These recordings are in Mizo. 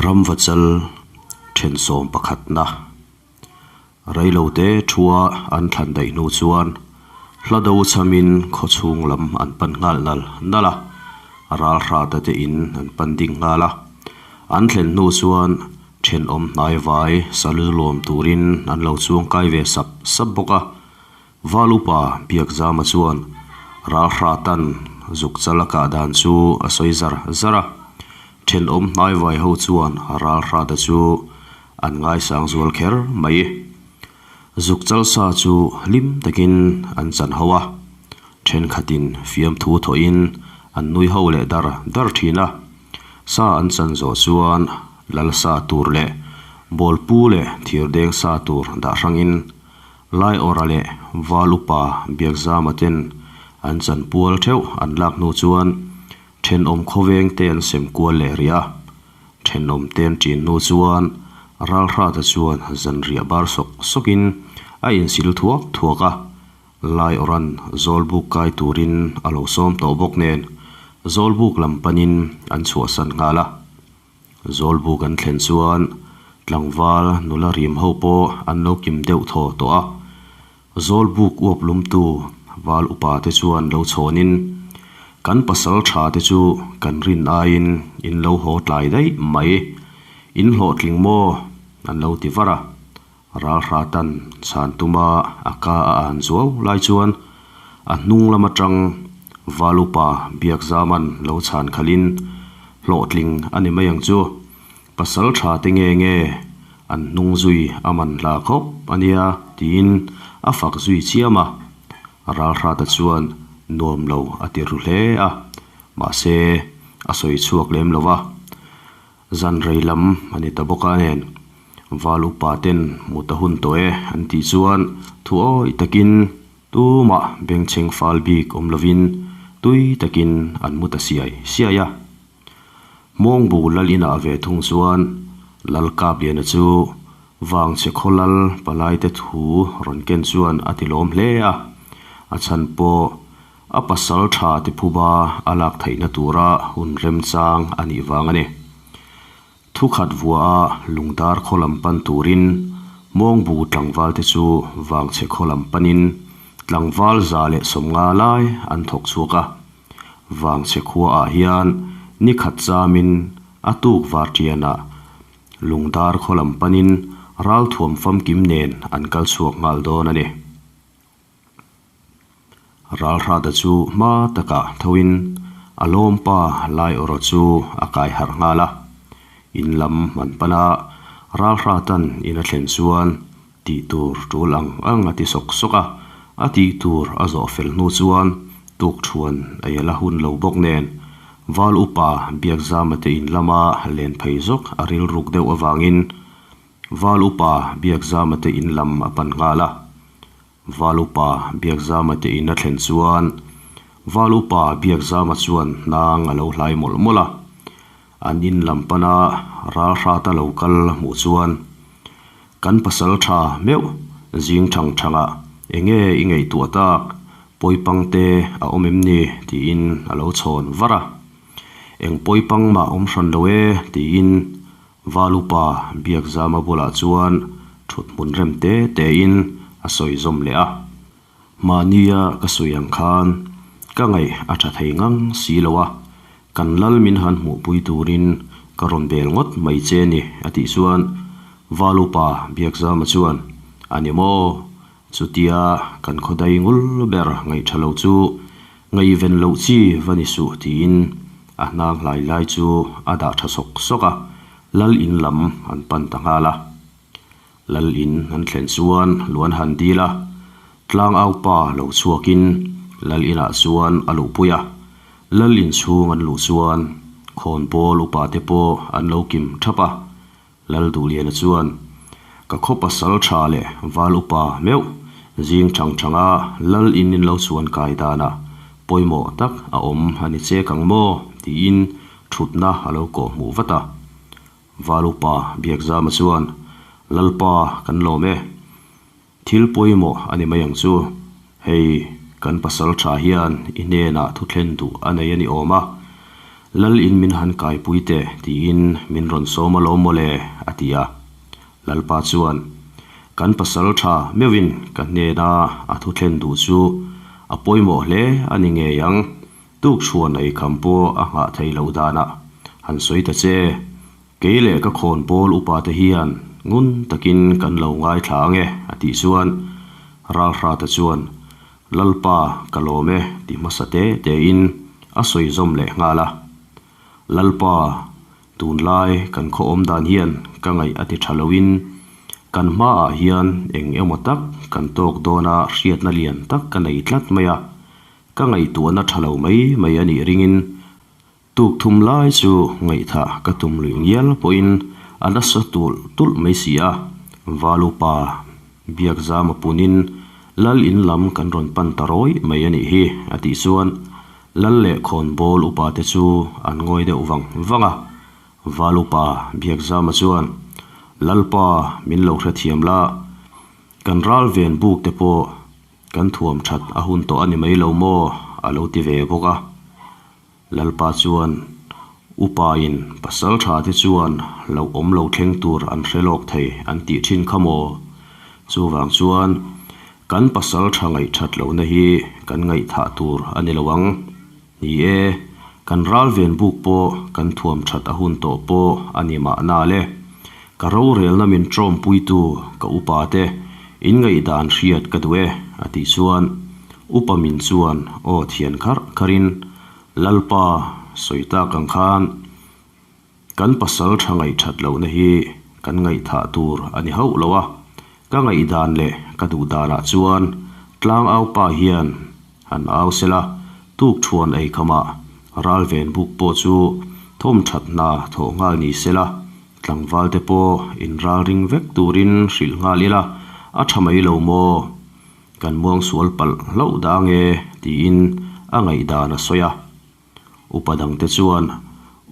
Ramvachal then sawm pakhatna Reilote thua an thlan daih hnu chuan hla do chhamin khawchhung lam an pan nghal nal nal a, ralhrata te in an pan ding nghal a. An thlen hnu chuan thenawm hnaivai salu lawm turin an lo chuang kai ve sap sap bawk a. Valupa Biakzama chuan ralhratan zuk chal a kah dan chu a sawi zar zar a. Thenawm hnaivai ho chuan ralhrata chu an ngaisang zual kher mai. Zuk chal sa chu hlim takin an chan ho a, thenkhatin fiamthu thawhin an nui ho leh dar dar thin a. Sa an chan zawh chuan lal sa tur leh bawlpu leh thirdeng sa tur dah hrangin Laiawrha leh Val Upa Biakzama ten an chan pual theuh an lak hnu chuan thenawm khawveng te an sem kual leh rih a. Thenawm te an ṭin hnu chuan Ralhrata chuan zanriah bar sawk sawkin a insil thuak thuak a, Laiawrha'n Zawlbuk kai turin a lo sawm tawh bawk nen Zawlbuk lam panin an chhuahsan nghal a. Zawlbuk an thlen chuan tlangval nula rim ho pawh an lo kim deuh thaw tawh a. Zawlbuk uap lumtu val upa te chuan lo chhawnin, Kan pasal tha te chu kan rin aiin in lo haw tlai daih mai. In hlawhtling maw? an lo ti var a. Ralhratan chhan tuma a ka a an zuau lai chuan a hnung lam atang val upa Biakzaman lo chhan khalhin, Hlawhtling a ni mai ang chu. Pasal tha te nge nge an hnung zui a man hla khawp a nia tiin a fak zui chiam a. Ralhrata chuan nuam lo a ti ru hle a, mahse a sawi chhuak lem lo va. Zan rei lam a ni ta bawk a nen Val upa ten hmu ta hun tawh e an tih chuan thu awih takin tumah bengchheng fal bik awm lovin tui takin an mu ta siai siai a. Hmawngbu lal inah ve thung chuan Lal Kapliana chu Vangchhe khaw lal palaite thu rawn ken chuan a ti lawm hle a, a chhan pawh a pasal tha ti phuba a lak theihna tura hun remchang a nih vang a ni. Thukhat vuaha lungdar khaw lam pan turin Hmawngbu tlangvalte chu Vangchhe khaw lam panin tlangval 150 lai an thawk chhuak a. Vangchhe khuaah hian ni khat chamin a tuk varṭianah lungdar khaw lam panin ralthuam famkim nen an kal chhuak nghal dawn a ni. Ralhrata chu hma takah thoin a lawmpa Laiawrha chu a kai harh nghal a. In lam an pan a, Ralhratan in a thlen chuan tih tur tul ang ang a ti sawk sawk a, a tih tur a zawh fel hnu chuan tukthuan a yela hun lo bawk nen Val upa Biakzama te in lama len phei zawk a rilruk deuh avangin Val upa Biakzama te in lam a pan nghal a. Val upa Biakzama te in a thlen chuan Val upa Biakzama chuan hnang a lo hlai mawlh mawlh a. An in lam pana ralhrata lo kal hmuh chuan kan pasal tha meuh zing thang thangah enge i ngaihtuah tak pawipang te a awm em ni tiin a lo chhawn var a. Eng pawipang mah awm hran lo e tiin Val upa Biakzama bulah chuan thut hmun rem te tein a sawi zawm leh a. Mahnia ka sawi ang khan ka ngaih a tha thei ngang si lo a, kan lal min han hmuhpui turin ka rawn bel ngawt mai che ni a tih chuan Val upa Biakzama chuan A ni maw? Chutia kan khawdai ngul ber ngaih tha lo chu ngaihven loh chi va ni suh tiin a hnang hlai lai chu a dah tha sawk sawk a, lal in lam an pan ta nghal a. Lal in an thlen chuan luan han dil a, tlang au pa lo chhuakin lal inah chuan a luhpui a, lal in chhung an luh chuan khawnbawl upa te pawh an lo kim thap a, Lal Duhliana chuan, Ka khaw pasal tha leh val upa meuh zing thang thanga lal in in lo chuan kai danah pawimawh tak a awm a ni che kang maw? tiin thutna a lo kawh hmuh vat a. Val upa Biakzama chuan, Lalpa kan lawm e. Thil pawimawh a ni mai ang chu. Hei, kan pasal tha hian i hnenah thu thlen duh a nei a ni awm a. Lal in min han kaipui teh tiin min rawn sawm alawm mawle, a ti a. Lalpa chuan, Kan pasaltha meuhin ka hnena a thu thlen duh chu a pawimawh hle a ni ngei ang, tukchhuan ei kham pawh a nghah theih loh danah han sawi ta che. Kei leh ka khawnbawl upate hian ngun takin kan lo ngaithla ang e, a tih chuan Ralhrata chuan, Lalpa, ka lawm e, ti hmasa te tein a sawi zawm leh nghal a. Lalpa, tunlai kan khaw awm dan hian ka ngaih a ti tha loin kan hmaah hian eng emaw tak kan tawk dawna hriatna lian tak ka nei tlat mai a, ka ngaihtuahna tha lo mai mai a nih ringin Tuk thum lai chu ngaihthah ka tum luih ngial pawhin a nasa tulh tulh mai si a, Valupa Biakzama punin Lal in lam kan rawn pan ta rawih mai a nih hi a tih chuan Lal leh khawnbawl upa te chu an ngawi deuh vang vang a, Valupa Biakzama chuan Lalpa min lo hrethiam la, kan ral ven buk te pawh kan thuam that a hun tawh a ni mai lo maw a lo ti ve bawk a. Lalpa chuan, Upain pasal tha te chuan lo awm lo thleng tur an hre lawk thei an tih thin kha maw? Chuvang chuan kan pasal tha ngaihthat lohna hi kan ngaihthah tur a ni lo ang. Ni e, kan ral ven buk pawh kan thuam that a hun tawh pawh a ni mahna le. Ka rorelna min tawmpuitu ka upa te in ngaihdan hriat ka duh e, a tih chuan Upa min chuan aw thian kharh kharhin, Lalpa, sawi tak ang khan kan pasal tha ngaihthat lohna hi kan ngaihthah tur a ni hauh lo a, ka ngaihdan leh ka duh danah chuan tlangau pa hian han au sela, tukthuan ei khamah ral ven buk pawh chu thawm that hna thawh nghal ni sela, tlangval te pawh inralring vek turin hrilh nghal ila a tha mai lo maw? Kan muang sual palh hlauh dah ange tiin a ngaihdan a sawi a. Upa dangte chuan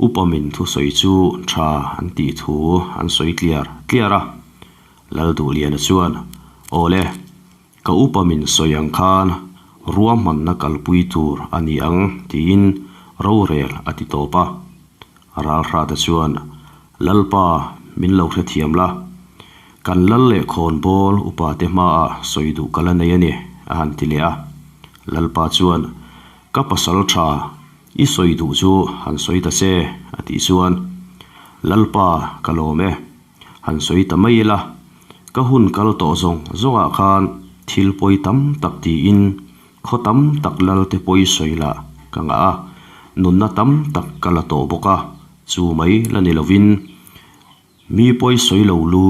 upa min thusawi chu tha an tih thu an sawi tliar tliar a. Lalduhliana chuan, Awle, ka upa min sawi ang khan ruahmanna kalpui tur a ni ang tiin rorel a ti tawp a. Ralhrata chuan, Lalpa, min lo hrethiam la. Kan lal leh khawnbawl upate hmaah sawi duh ka la nei a ni, a han ti leh a. Lalpa chuan, Ka pasal tha, i sawi duh chu han sawi ta che, a tih chuan, Lalpa, ka lawm e, han sawi ta mai ila, ka hun kal tawh zawng zawngah khan thil pawi tam tak tiin khaw tam tak lalte pawi sawi lah ka ngah a, nunna tam tak ka la tawh bawk a, chu mai la ni lovin, Mi pawi sawi lo lu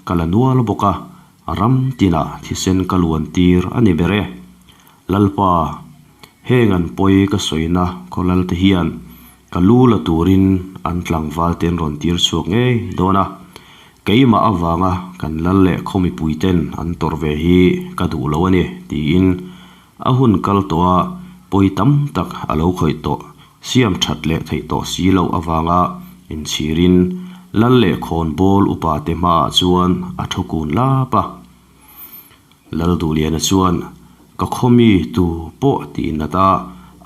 ka la nual bawk a, ram tinah thisen ka luan tir a ni ber e. Lalpa, heng an pawi ka sawina khawlal te hian ka lu la turin an tlangval te an rawn tir chhuak ngei dawn a, keimah avanga kan lal leh khaw mipui ten an tawrh ve hi ka duh lo a ni tiin a hun kal tawh a pawi tam tak a lo khawih tawh siam that leh theih tawh si loh avanga inchhirin lal leh khawnbawl upa te hmaah chuan a thu kun lap a. Lalduhliana chuan, Ka khaw mi tu pawh tih nat a,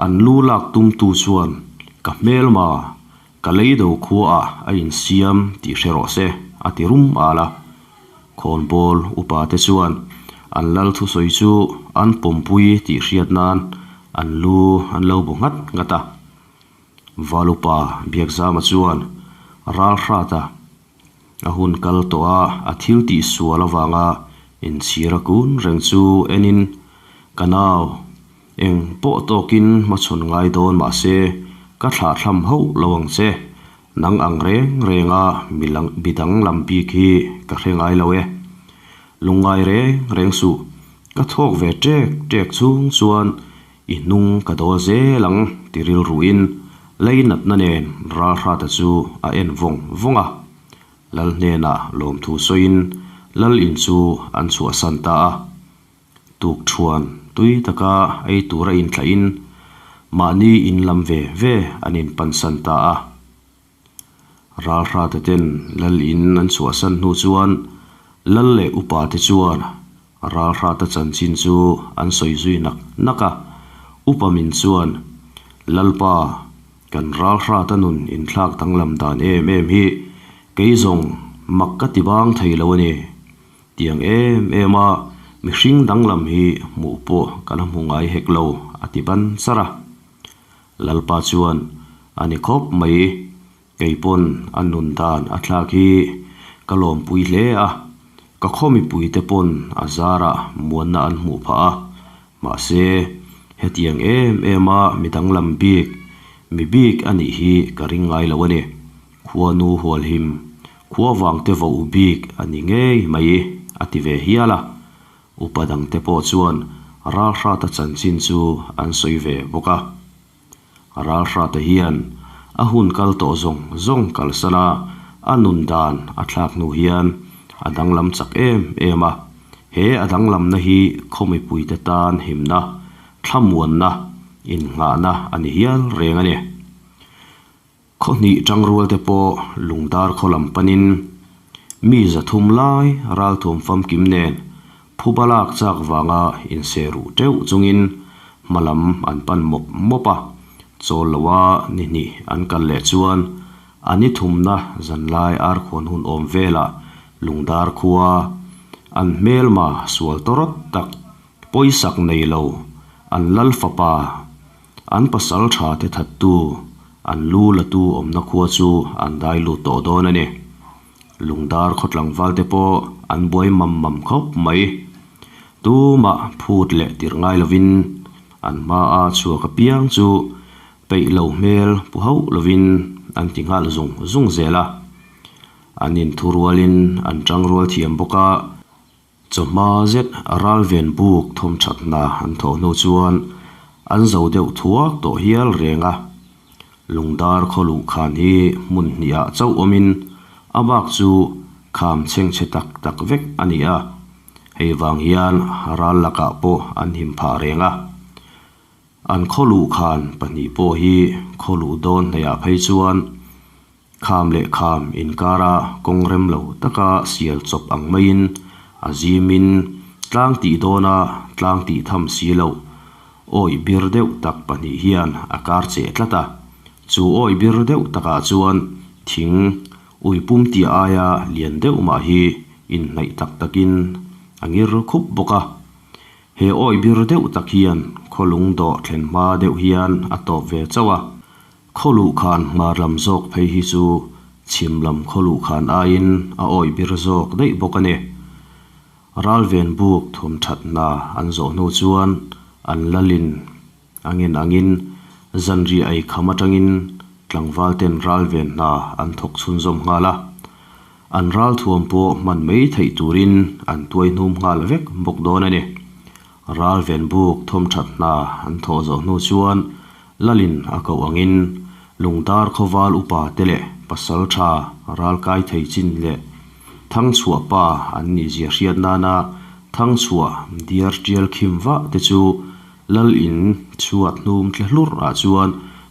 an lu lak tumtu chuan ka hmelma, ka leido khuaah a insiam tih hre rawh se, a ti rum al a. Khawnbawl upa te chuan an lal thusawi chu an pawmpui tih hriat nan an lu an lo bu nghat nghat a. Val upa Biakzama chuan ral hrat a, a hun kal tawh a, a thil tih sual avanga inchhir a kun reng chu enin, Ka nau, eng pawh tawkin hmachhawn ngai dawn mahse ka thlahthlam hauh lo ang che. Nang ang reng reng a mi lang mi dang lam bik hi ka hre ngai lo e. Lungngai reng reng suh, ka thawk ve ṭek ṭek chung chuan i hnung ka dawl zel ang ti rilruin lei natna nen Ralhrata chu a en vawng vawng a. Lal hnenah lawmthu sawiin Lal in chu an chhuahsan ta a. Tukṭhuan tui taka ei tura inthlahin mahni in lam ve ve an inpansan ta a. Ralhrate ten lal in an chhuahsan hnu chuan lal leh upa te chuan Ralhrata chanchin chu an sawi zui nak nak a. Upa min chuan, Lalpa! Kan ralhrata nun inthlak danglam dan em em hi kei zawng mak ka ti bang thei lo a ni. Tiang em em a mihring danglam hi hmuh pawh ka la hmu ngai hek lo, a ti ban charh a. Lalpa chuan, A ni khawp mai, kei pawn a nun dan a thlak hi ka lawmpui hle a, ka khaw mipuite pawn a zarah muanna an hmuh phah a, mahse, hetiang em em a mi danglam bik, mi bik a nih hi ka ring ngai lo a ni. Khuanu hualhim, khua vangte voh bik a ni ngei mai, a ti ve hial a. Upa dangte pawh chuan Ralhrata chanchin chu an sawi ve bawk a. Ralhrata hian a hun kal tawh zawng zawng kalsan a, a nun dan a thlak hnu hian a danglam chak em em a. He a danglamna hi khaw mipuite tan himna, thlamuanna, innghahna a ni hial reng a ni. Khaw hnih tangrual te pawh lungdar khaw lam panin mi 300 lai ralthum famkim nen phuba lak chak vanga inse ruh teuh chungin hma lam an pan mawp mawp a, chawl loa ni hnih an kal leh chuan a ni thumna zanlai arkhuan hun awm velah lungdar khua an hmelma sual tawrawt tak pawisak nei lo an lal fapa An pasal tha te thattu, an lu latu awmna khua chu an dai lut tawh dawn a ni. Lungdar khaw tlangval te pawh an buai mam mam khawp mai. Tumah phut leh tirh ngai lovin an hmaa chhuak apiang chu peih lo hmel pu hauh lovin an ti nghal zung zung zel a. An inthurualin an tangrual thiam bawk a. Chawhma zet ralven buk thawmthat hna an thawh hnu chuan an zo deuh thuak tawh hial reng a. Lungdar khaw luh khan hi hmun hnihah chauh awmin a bak chu kham chhengchhe tak tak vek a ni a, hei vang hian ral lakah pawh an him phah reng a. An khaw luh khan pahnih pawh hi khaw luh dawn hnaihah phei chuan Kham leh kham inkara kawng rem lo taka sial chawp ang maiin a zimin tlang tih dawna tlang tih tham si loh awih bir deuh tak pahnih hian a kar cheh tlat a. Chu awih bir deuh takah chuan thing ui pum tia aia lian deuh mah hi inhnaih tak takin a ngir khup bawk a. He awih bir deuh tak hian khawlung dawh thlen hma deuh hian a tawp ve chauh a. Khaw luh khan hmar lam zawk phei hi chu chhim lam khaw luh khan aiin a awih bir zawk daih bawk a ni. Ralven buk thawm that hna an zawh hnu chuan an lalin angin angin zanriah ei kham atangin tlangval ten ralven hna an thawk chhunzawm nghal a. An ralthuam pawh hman mai theih turin an tuai hnum nghal vek bawk dawn a ni. Ralven buk thawm that hna an thawh zawh hnu chuan Lalin a koh angin Lungdar khawval upa te leh pasal tha ralkai thei chin leh Thangchhuah pa an nih zia hriat nana Thangchhuah diar tial khim vah te chu Lal in chhuat hnum tle hlur ah chuan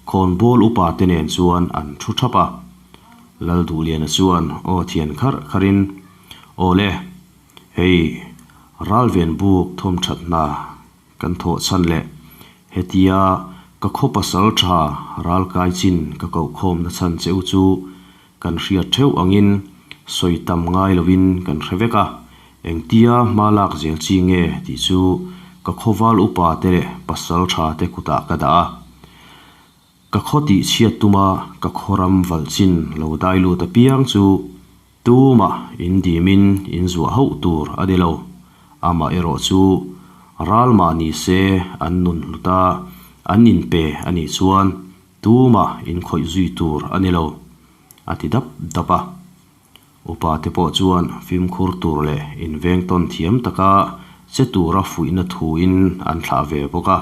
khawnbawl upa te nen chuan an thu thap a. Lal Duhliana chuan aw thian kharh kharhin, Aw le, hei ralven buk thawm that hna Kan thawh chhan leh hetia ka khaw pasal tha ralkai chin ka koh khawmna chhan che u chu kan hriat theuh angin sawi tam ngai lovin kan hre vek a, engtia hma lak zel chi nge tih chu ka khawval upa te leh pasal tha te kutah ka dah a. Ka khaw tih chhiat tuma ka khaw ram valh chin lo dai lut apiang chu tumah in dimin in zuah hauh tur a ni lo. Amah erawh chu ral mah ni se an nun hlut a, an inpe a nih chuan tumah in khawih zui tur a ni lo, a ti dap dap a. Upa te pawh chuan fimkhur tur leh inveng tawn thiam taka che tura fuihna thuin an thlah ve bawk a.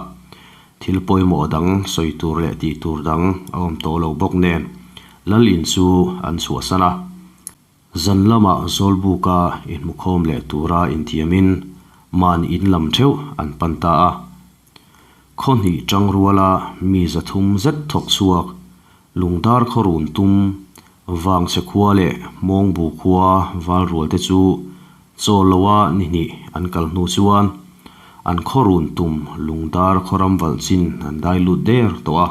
Thil pawimawh dang sawi tur leh tih tur dang a awm tawh lo bawk nen Lal in chu an chhuahsan a. Zan lamah Zawlbuka inhmukhawm leh tura inthiamin mahni in lam theuh an pan ta a. Khaw hnih tang ruala mi 300 zet thawk chhuak Lungdar khaw run tum, Vangchhe khua leh Hmawngbu khua val rual te chu chaw loa ni hnih an kal hnu chuan an khaw run tum Lungdar khaw ram valh chin an dai lut der tawh a.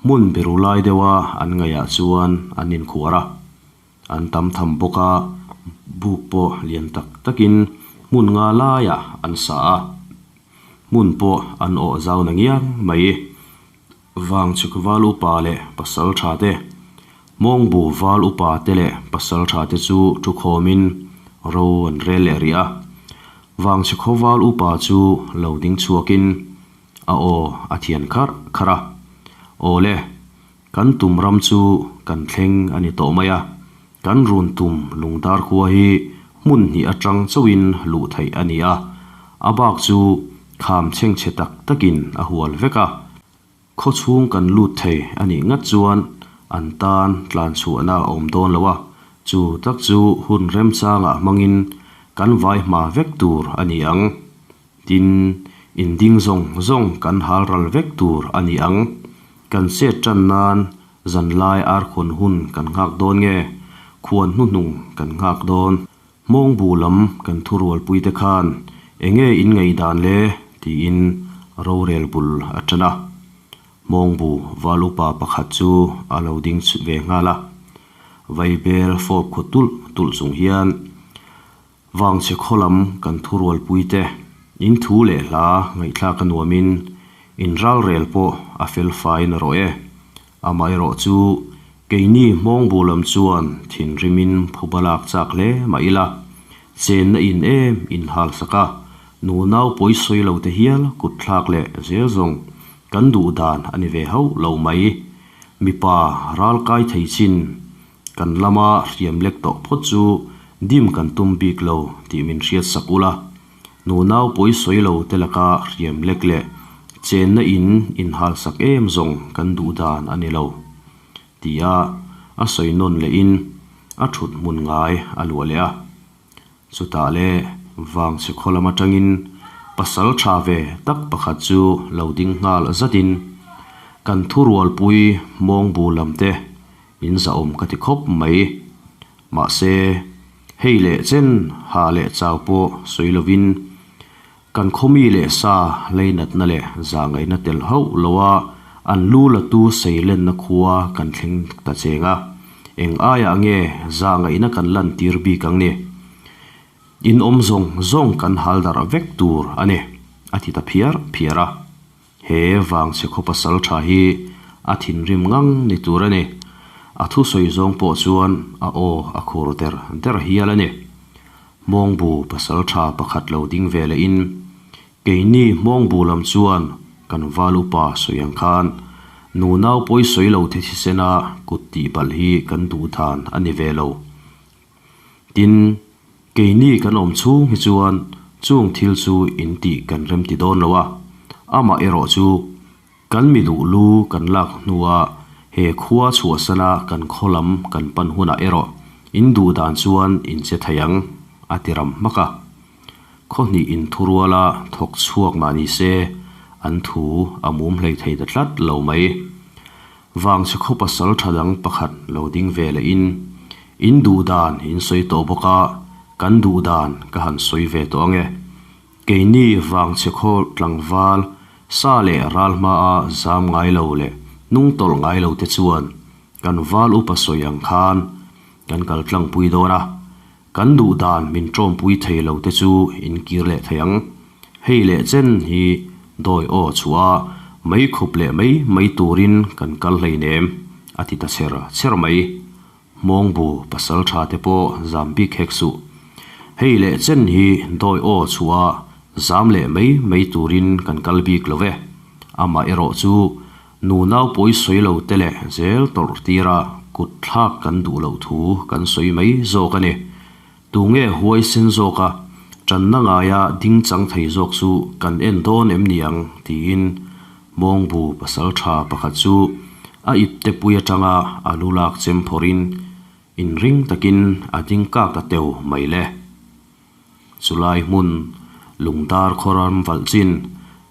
Hmun biru lai deuha an ngaihah chuan an inkhuar a, an tam tham bawk a, buk pawh lian tak takin hmun nga laiah an sa a, hmun pawh an awh zau na ngiang mai. Vangchhuk val upa leh pasal tha te, Mawngbu val upa te leh pasal tha te chu thu khawmin ro an rel leh rih a. Vangchhe khaw val upa chu lo ding chhuakin a aw a thian kharh kharh a, Aw le, kan tum ram chu kan thleng a ni tawh mai a, kan run tum lungdar khua hi hmun hnih atang chauhin luh theih a ni a, a bak chu kham chhengchhe tak takin a hual vek a. Khaw chhung kan lut thei a nih ngat chuan an tan tlan chhuahna a awm dawn lo a, chu tak chu hun remchangah hmangin kan vai hma vek tur a ni ang. Tin, in ding zawng zawng kan hal ral vek tur a ni ang. Kan chet tan nan zanlai arkhawn hun kan nghak dawn nge, khuan hnuhnung kan nghak dawn. Hmawngbu lam kan thurualpui te khan enge in ngaihdan le? tiin rorel bul a tan a. Hmawngbu val upa pakhat chu a lo ding ve nghal a. Vaibel fawp khaw tulh tulh chung hian Vangchhe khaw lam kan thurualpui te in thu leh hla ngaihthlak a nuamin in ralrel pawh a fel fai narawh e. Amaherawh chu keini hmawngbu lam chuan thinrimin phuba lak chak hle mah ila, chenna in em in hal sak a, nunau pawi sawi lo te hial kut thlak leh zel zawng kan duh dan a ni ve hauh lo mai. Mipa ral kai thei chin kan lama hriam lek tawh phawt chu dim kan tum bik lo tih min hriat sak ula, Nunau pawi sawi lo te laka hriam lek leh chenna in inhal sak em zawng kan duh dan a ni lo, tia a sawi nawn leh in a thut hmun ngai a luah leh a. Chutah le Vangchhe khaw lam atangin pasal tha ve tak pakhat chu lo ding nghal zat in kan thurualpui mawngbu lam te in zahawm ka ti khawp mai. Mahse, hei leh chen ha leh chau pawh sawi lovin kan khawmi leh sa leinatna leh zahngaihna tel hauh loa an lu latu seilenna khua kan thleng ta cheng a, eng aiah nge zahngaihna kan lantir bik ang ni? In awm zawng zawng kan hal darh vek tur a ni, a ti ta phiar phiar a. He vangchhe khaw pasal tha hi a thinrim ngang ni tur a ni. A thusawi zawng pawh chuan a aw a khur der der hial a ni. Hmawngbu pasal tha pakhat lo ding ve leh in, Keini Hmawngbu lam chuan kan val upa sawi ang khan nunau pawi sawi lo the thisena kut tih balh hi kan duh dan a ni ve lo. Tin, keini kan awm chhung hi chuan chung thil chu in tih kan rem ti dawn lo a, amah erawh chu kan mi duh lu kan lak hnua he khua chhuahsana kan khaw lam kan pan hunah erawh in duh dan chuan in che thei ang, a ti ram hmak a. Khaw hnih in thuruala thawk chhuak mah ni se an thu a mum hlei thei ta tlat lo mai. Vangchhe khaw pasal tha dang pakhat lo ding ve leh in, in duh dan in sawi tawh bawk a, kan duh dan ka han sawi ve tawh ang e. Keini Vangchhe khaw tlangval sa leh ral hmaa zam ngai lo leh hnung tawlh ngai lo te chuan kan val upa sawi ang khan kan kal tlangpui dawn a, kan duh dan min tawmpui thei lo te chu in kir leh thei ang. Hei leh chen hi dawi aw chhuah a, mei khup leh mai mai turin kan kal hleinem, a ti ta chher chher mai. Hmawngbu pasal tha te pawh zam bik hek suh. Hei leh chen hi dawi aw chhuah a, zam leh mai mai turin kan kal bik lo ve. Amah erawh chu nunau pawi sawi lo te leh zel tawrh tira kut thlak kan duh loh thu kan sawi mai zawk a ni. Tunge huaisen zawka tanna ngaia ding chang thei zawk chu kan en dawn em ni ang? tiin Mawngbu pasal tha pakhat chu a ipte pui atanga a lu lak chem phawrhin inring takin a ding kak ta teu mai le. Chulai hmun lungdar khawram valh chin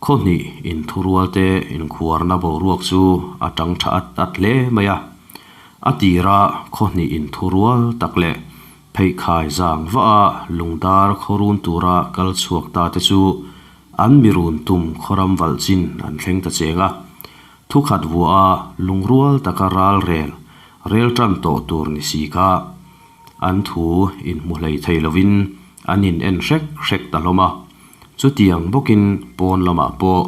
khaw hnih inthurualte inkhuarna boruak chu a tang tha at at hle mai a. A tira khaw hnih inthurual tak leh Pheikhai zang vah a lungdar khaw run tura kal chhuak ta te chu an mi run tum khawram valh chin an thleng ta cheng a. Thukhat vuah a lungrual taka ral rel rel tan tawh tur ni si kha an thu inhmu hlei thei lovin an in en hrek hrek ta hlawm a. Chutiang bawkin pawn lamah pawh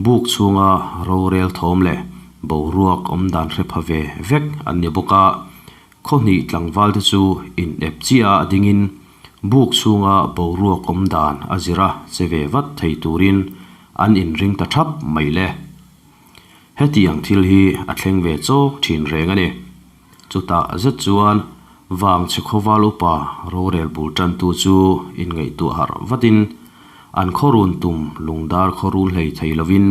buk chhunga rorel thawm leh boruak awm dan hre pha ve vek an ni bawk a. Khaw hnih tlangval te chu in ep chiah a dingin buk chhunga boruak awm dan a zir a che ve vat thei turin an inring ta thap mai le. Hetiang thil hi a thleng ve chawk thin reng a ni. Chutah zet chuan vang chhe khawval upa rorel bul tantu chu inngaihtuah harh vatin an khaw run tum lungdar khaw run hlei thei lovin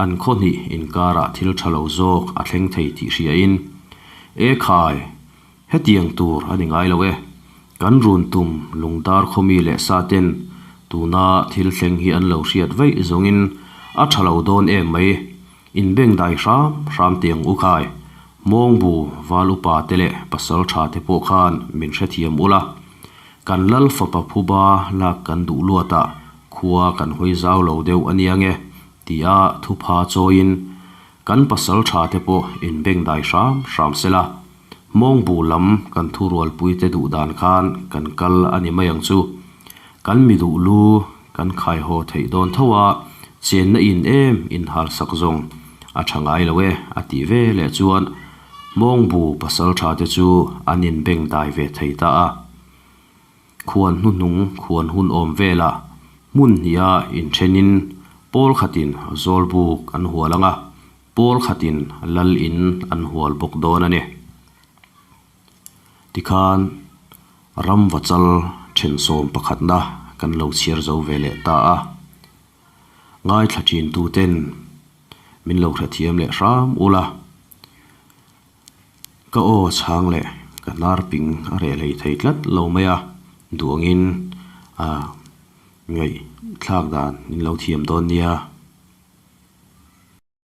an khaw hnih inkarah thil tha lo zawk a thleng thei tih hriain, E khai! Hetiang tur a ni ngai lo e. Kan run tum lungdar khaw mi leh sa ten tuna thil thleng hi an lo hriat vaih zawngin a tha lo dawn em mai. Inbengdai hram hram tiang u khai. Mawngbu val upa te leh pasal tha te pawh khan min hrethiam ula. Kan lal fapa phuba lak kan duh luatah khua kan hawi zau lo deuh a nia nge tia thupha chawiin kan pasal tha te pawh inbengdai hram hram sela. Mawngbu lam kan thurualpui te duh dan khan kan kal a ni mai ang chu. Kan mi duh lu kan khai haw theih dawn tho a, chenna in em in hal sak zawng a tha ngai lo e a tih ve leh chuan Mawngbu pasal tha te chu an in beng dai ve thei ta a. Khuan hnuhnung khuan hun awm velah hmun hniha inthenin pawl khatin Zawlbuk an hual ang a, Pawl khatin lal in an hual bawk dawn a ni. Tikhan ram vachal thensawm pakhatna kan lo chhiar zo ve leh ta a. Ngaithla thin tuten min lo hrethiam leh hram ula. Ka aw chhang leh ka hnar ping a reh hlei thei tlat lo mai a, duh angin a ngaihthlak dan in lo thiam dawn nia.